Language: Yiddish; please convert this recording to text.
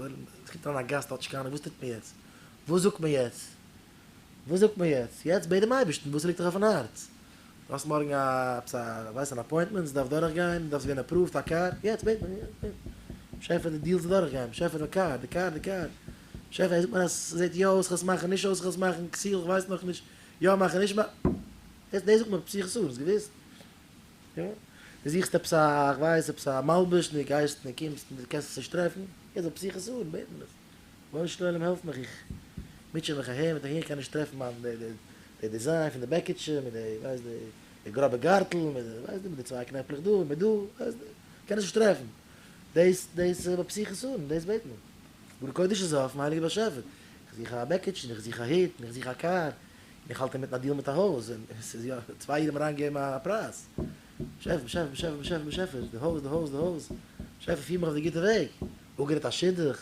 עס קומט אריין א גאסט האט נישט קיין אהנונג וואס טוט מען יעצט? וואס זאגט מען יעצט? וואס זאגט מען יעצט? יעצט בעט דעם אייבערשטן וואס ליגט דיך אויפן הארץ. דו האסט מארגן א עפעס א כ'ווייס אן appointment, ס'דארף דורכגיין, דו דארפסט ווערן approved א קאר, יעצט בעט מען, באשעפער די deal זאל דורכגיין, באשעפער די קאר, די קאר, די קאר, באשעפער ער זאגט מיר אז ס'זעט יא אויס כ'זאל עס מאכן, נישט אויס כ'זאל עס מאכן, כסיל כ'ווייס נאכנישט, יא מאכן נישט מאכן, דאס זאגט מען פתיחת הארון, האסט געוואוסט? יא? דו זוכסט עפעס א, איך ווייס, עפעס א מלבוש, און דו גייסט און דו קומסט און דו קענסט עס נישט טרעפן, יעצט זאל פתיחת הארון, בעט מען עס. רבונו של עולם העלף מיך, איך מוטשע מיך אהער מיט אהין, איך קען נישט טרעפן מיין די די די design פון די בעקיטשע, מיט די ווייסט די די גראבע גארטל, מיט די ווייסט די מיט די צוויי קנעפלעך דא און מיט דא, ווייסט די, קען עס נישט טרעפן. דאס דאס איז בפתיחת הארון, דאס בעט מען. ארון קודש איז אפן, הייליגער באשעפער, איך זוך א בעקיטשע, און איך זוך א הוט, און איך זוך א קאר, און איך האלט אינמיטן א deal מיט א הויז, און עס איז יא, צוויי אידן האבן אריינגעגעבן א פרייז. באשעפער, באשעפער, באשעפער, באשעפער, באשעפער, די הויז, די הויז, די הויז, באשעפער פיר מיך אויף די גוטע וועג, אפגערעדט א שידוך.